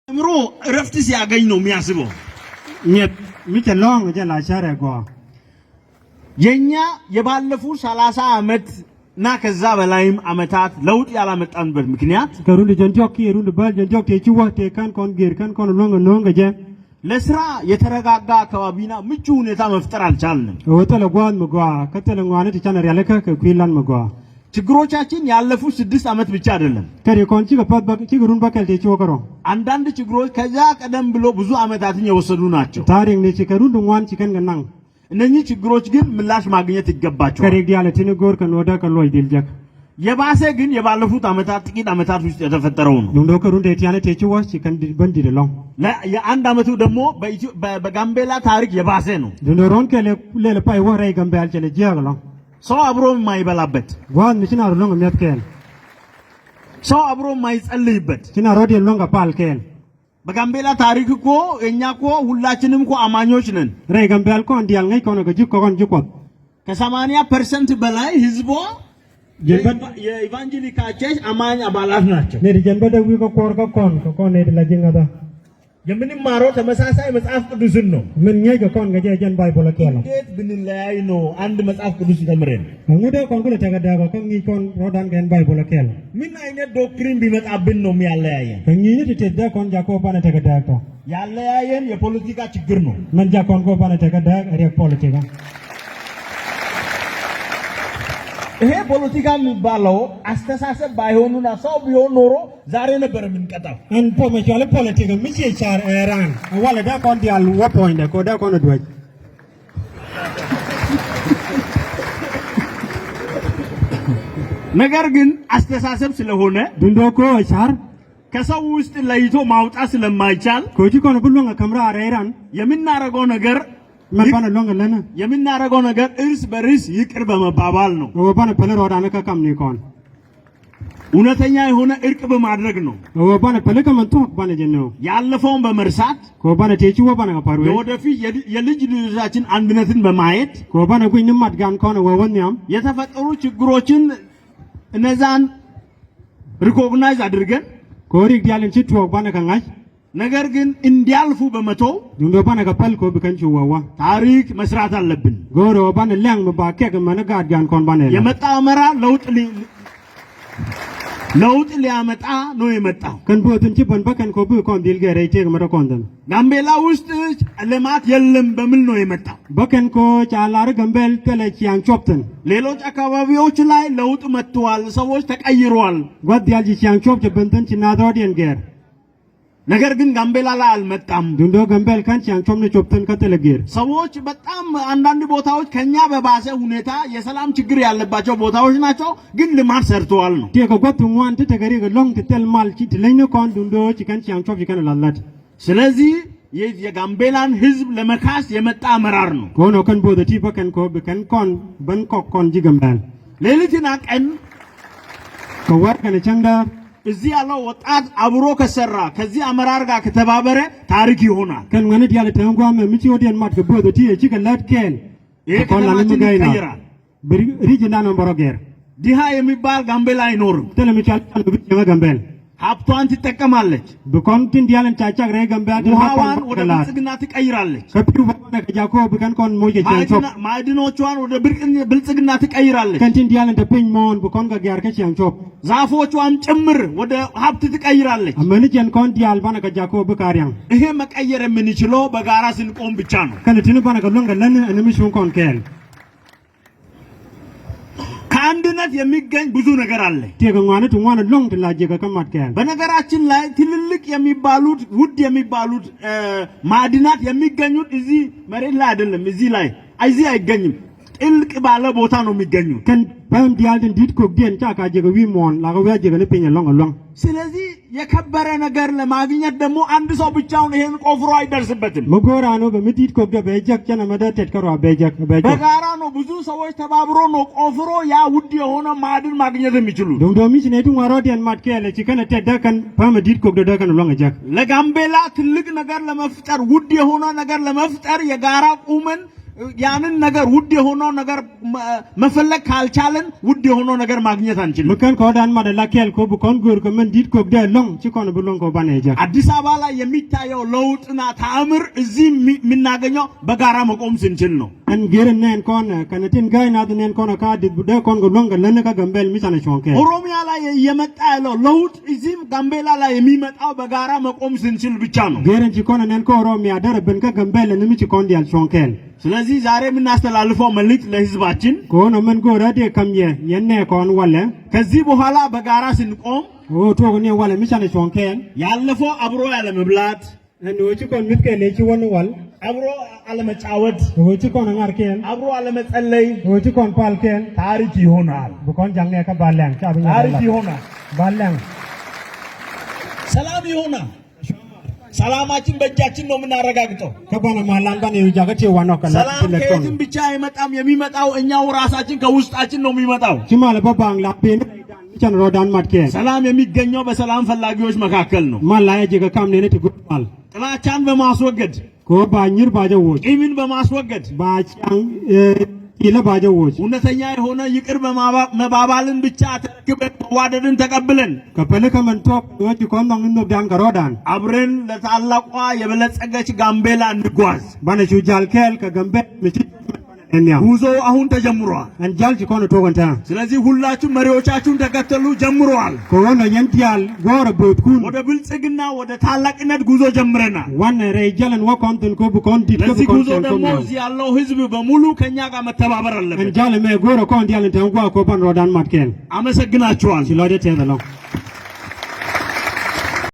አእምሮ እረፍት ሲያገኝ ነው የሚያስበው። ሚጨለዋን ጀላ ሻረ ጓ። የኛ የባለፉ 30 ዓመት እና ከዛ በላይም ዓመታት ለውጥ ያላመጣንበት ምክንያት ከሩንድ ጀንጆክ ሩንድ ባል ጀንጆክ ቴቺዋ ቴካን ኮን ጌር ከን ኮን ሎንግ ኖንግ ጀ። ለስራ የተረጋጋ አካባቢና ምቹ ሁኔታ መፍጠር አልቻልንም። ወጠለ ጓን መጓ ከተለ ጓን ተቻነር ያለከ ከኩይላን መጓ። ችግሮቻችን ያለፉ 6 ዓመት ብቻ አይደለም። ከሪ ኮንቺ ከፓት ባክ ቺግሩን ባከል ቴቺ ወከሮ። አንዳንድ ችግሮች ከዛ ቀደም ብሎ ብዙ ዓመታትን የወሰዱ ናቸው። ታሪክ ነቺ ከሩንድ ጓን ቺከን ገናን። እነኚህ ችግሮች ግን ምላሽ ማግኘት ይገባቸዋል። ከሪ ዲያለ ቲንጎር ከኖዳ ከሎይ ዲልጃክ። የባሰ ግን የባለፉት ዓመታት ጥቂት ዓመታት ውስጥ የተፈጠረው ነው። ዱንዶ ከሩንድ ቴቲያነ ቴቺ ዋስ ቺከን በንዲ ደሎ። የአንድ ዓመቱ ደግሞ በጋምቤላ ታሪክ የባሰ ነው። ዱንዶሮን ከለ ለለ ፓይ ወራይ ጋምቤል ቸለ ጂያግሎ። ሰው አብሮ የማይበላበት፣ ጓን ምችና ሮሎንግ የሚያትከል፣ ሰው አብሮ የማይጸልይበት ችና ሮዲ ሎንግ ፓልከል። በጋምቤላ ታሪክ እኮ እኛ እኮ ሁላችንም እኮ አማኞች ነን። ሬ ጋምቤል ኮ እንዲያል ngay ኮነ ገጂ ኮን ጅቆት። ከ80% በላይ ህዝቧ የ Evangelical Church አማኝ አባላት ናቸው። ኔዲ ጀንበደ ዊ ኮር ኮን ኮን ኔዲ ለጂንጋዳ። የምንማረው ተመሳሳይ መጽሐፍ ቅዱስን ነው። ምን ngay ኮን ገጀ ጀን ባይብል ከሎ። እንዴት ብንለያይ ነው አንድ መጽሐፍ ቅዱስ ተምረን? እንጉደ ኮን ኩለ ተገዳ ኮን ኒ ኮን ሮዳን ገን ባይብል ከሎ። ምን አይነት doctrine ቢመጣብን ነው የሚያለያየን? ከኚኝ ተደ ኮን ጃኮ ባነ ተገዳ ኮ። ያለያየን የፖለቲካ ችግር ነው። ምን ጃኮን ኮ ባነ ተገዳ ሬ ፖለቲካ። ይሄ ፖለቲካ የሚባለው አስተሳሰብ ባይሆኑና ሰው ቢሆን ኖሮ ዛሬ ነበር የምንቀጣው። እንፖ መቻለ ፖለቲካ ምጪ ቻር ኤራን ወለ ዳ ኮን ዲያል ወፖይንደ ኮ ዳ ኮን ድወጅ። ነገር ግን አስተሳሰብ ስለሆነ ዱንዶኮ ቻር ከሰው ውስጥ ለይቶ ማውጣት ስለማይቻል ኮጂ ኮን ብሎንጋ ከምራ አሬራን የምናረገው ነገር መልባነ ሎንግ ለነ የምናረገው ነገር እርስ በርስ ይቅር በመባባል ነው። ወባነ ፐለ ሮዳነ ከካም ነው እውነተኛ የሆነ እርቅ በማድረግ ነው። ወባነ ፐለ ከመንቱ ባነ ጀነው። ያለፈውን በመርሳት ኮባነ ቴቺ ወባነ ከፓሩ የወደፊት የልጅ ልጆቻችን አንድነትን በማየት ኮባነ ጉኝም አድጋን ከሆነ ወወንያም የተፈጠሩ ችግሮችን እነዛን recognize አድርገን ኮሪክ ዲያለን ቺቱ ወባነ ከንጋይ ነገር ግን እንዲያልፉ በመተው ዱንዶ ባነ ከፐል ኮ ብከንቹ ዋዋ ታሪክ መስራት አለብን። ጎሮ ባነ ላንግ መባከ ከመነ ጋድጋን ኮን ባነ የመጣው አመራር ለውጥ ሊያመጣ ነው የመጣው። ከንቦትን ቺ በን በከን ኮ ብ ኮን ዲል ገሬ ቼ መረ ኮንደን ጋምቤላ ውስጥ ልማት የለም በሚል ነው የመጣው። በከን ኮ ጫላር ጋምቤል ተለች ያን ቾፕተን። ሌሎች አካባቢዎች ላይ ለውጥ መጥተዋል፣ ሰዎች ተቀይረዋል። ጓድ ያልጂ ቺያን ቾፕ በንተን ቺናዶዲን ገር። ነገር ግን ጋምቤላ ላይ አልመጣም። ዱንዶ ጋምቤል ካን ቺያን ቾም ነው ቾፕተን ከተለገር። ሰዎች በጣም አንዳንድ ቦታዎች ከኛ በባሰ ሁኔታ የሰላም ችግር ያለባቸው ቦታዎች ናቸው፣ ግን ልማት ሰርተዋል ነው። ቴኮ ጓት ዋን ተገሪ ሎንግ ተል ማል ቺ ትለኝ ኮን ዱንዶ ቺካን ቺያን ቾፕ ቺካን ላላት። ስለዚህ የጋምቤላን ህዝብ ለመካስ የመጣ አመራር ነው። ኮኖ ከን ቦደ ቲ በከን ኮ በከን ኮን በን ኮ ኮን ጂ ጋምቤል ሌሊትና ቀን ከወር ከነ ቸንዳ እዚህ ያለው ወጣት አብሮ ከሰራ ከዚህ አመራር ጋር ከተባበረ ታሪክ ይሆናል። ከን ወነድ ያለ ተንጓም ምጪ ወዲያን ማት ገቦ ቲ እቺ ከላት ከን ይሄ ከተማችን ይቀይራል። ሪጅና ነው በሮገር። ድሃ የሚባል ጋምቤላ አይኖርም። ተለምቻል ብቻ ጋምቤል ሀብቷን ትጠቀማለች። በኮንቲን ዲያለን ቻቻ ግሬ ጋምቤላ ውሃዋን ወደ ብልጽግና ትቀይራለች። ከፒሩ ባነ ከጃኮ በከን ኮን ሞየ ቻንቾ ማዕድኖቿን ወደ ብልጽግና ትቀይራለች። ከንቲን ዲያለን ተpeኝ ሞን በኮን ጋር ከቻንቾ ዛፎቿን ጭምር ወደ ሀብት ትቀይራለች። አመንጀን ኮን ዲያል ባነ ከጃኮ በካሪያን። ይሄ መቀየር የምንችለው በጋራ ስንቆም ብቻ ነው። ከንቲን ባነ ከሎን ገለን እንምሹን ኮን ከል ከአንድነት የሚገኝ ብዙ ነገር አለ። ቴገኛነ ትዋነ ሎንግ ትላጀ ከከማት ከያል። በነገራችን ላይ ትልልቅ የሚባሉት ውድ የሚባሉት ማዕድናት የሚገኙት እዚህ መሬት ላይ አይደለም። እዚህ ላይ እዚህ አይገኝም። ጥልቅ ባለ ቦታ ነው የሚገኙት። ከን በም ዲያልድን ዲድ ኮግዲን ጫካ ጀገ ዊሞን ላገው ጀገ ለpeኛ ሎንግ ሎንግ። ስለዚህ የከበረ ነገር ለማግኘት ደግሞ አንድ ሰው ብቻውን ይሄን ቆፍሮ አይደርስበትም። መጎራ ነው በምዲድ ኮግደ በጀክ ቸነ መደተት ከሯ በጀክ በጀክ በጋራ ነው፣ ብዙ ሰዎች ተባብሮ ነው ቆፍሮ ያ ውድ የሆነ ማዕድን ማግኘት የሚችሉ። ዶምዶሚች ነዱ ዋሮዲያን ማትከለ ቺከነ ተደከን በምዲድ ኮግደ ደከን ሎንግ ጀክ። ለጋምቤላ ትልቅ ነገር ለመፍጠር ውድ የሆነ ነገር ለመፍጠር የጋራ ቁመን ያንን ነገር ውድ የሆነው ነገር መፈለግ ካልቻለን ውድ የሆነው ነገር ማግኘት አንችልም። Mukan ko dan mada lakel ko bu kon gur ko men dit ko de long ci kon bu long ko baneja. አዲስ አበባ ላይ የሚታየው ለውጥና ተአምር እዚህ የምናገኘው በጋራ መቆም ስንችል ነው። An girin nen kon kanatin gay na nen kon ka dit bu de kon go long len ka gambel mi sana chonke. ኦሮሚያ ላይ እየመጣ ያለው ለውጥ እዚህም ጋምቤላ ላይ የሚመጣው በጋራ መቆም ስንችል ብቻ ነው። Girin ci kon nen ko Oromia dara ben ka gambel ni mi ci kon dial chonkel. ስለዚህ ዛሬ የምናስተላልፈው መልእክት ለህዝባችን Ko no men go rade kam ye yenne kon wala. ከዚህ በኋላ በጋራ ስንቆም O to ne wala mi sana chonkel. ያለፈው አብሮ ያለመብላት፣ En o ci kon mit ke le ci won wal. አብሮ አለመጫወት፣ O ci kon ngar ken. አብሮ አለመጸለይ O ci kon pal ken. ታሪክ ይሆናል። Bu kon jangne ka baleng ka bu ታሪክ ይሆናል። Baleng. ሰላም ይሆናል። ሰላማችን በእጃችን ነው የምናረጋግጠው። Ka bana malan ban yu jaga ci wano ka la ሰላም ci le kon. ከየትም ብቻ አይመጣም። የሚመጣው እኛው ራሳችን ከውስጣችን ነው የሚመጣው። Ci mala ba bang la pen mi chan rodan mat ken. ሰላም የሚገኘው በሰላም ፈላጊዎች መካከል ነው። Man la ye ga kam ne ne ti mal. ጥላቻን በማስወገድ Ko ba nyir ba ja wo. ቂምን በማስወገድ Ba chang ila ba ja wo. እውነተኛ የሆነ ይቅር መባባልን ብቻ ተረክበን መዋደድን ተቀብለን Ka pele ka man top wo ci kon nong no dan ka rodan. አብረን ለታላቋ የበለጸገች ጋምቤላ እንጓዝ። Bana chu jal kel ka gambe mi ci enya. ጉዞ አሁን ተጀምሯል። An jal ci kono to gonta. ስለዚህ ሁላችሁም መሪዎቻችሁን ተከተሉ። ጀምረዋል። Ko wono yen dial goro bot kun. ወደ ብልጽግና ወደ ታላቅነት ጉዞ ጀምረናል። Wan re jalan wo kon tun ko bu kon dit ko bu ለዚህ kon ጉዞ chen ko ደግሞ no. እዚህ ያለው ህዝብ በሙሉ ከኛ ጋር መተባበር An አለበት። jal me goro kon dial tan gwa ko ban rodan mat ken. አመሰግናችኋል። Ci lo de te lo.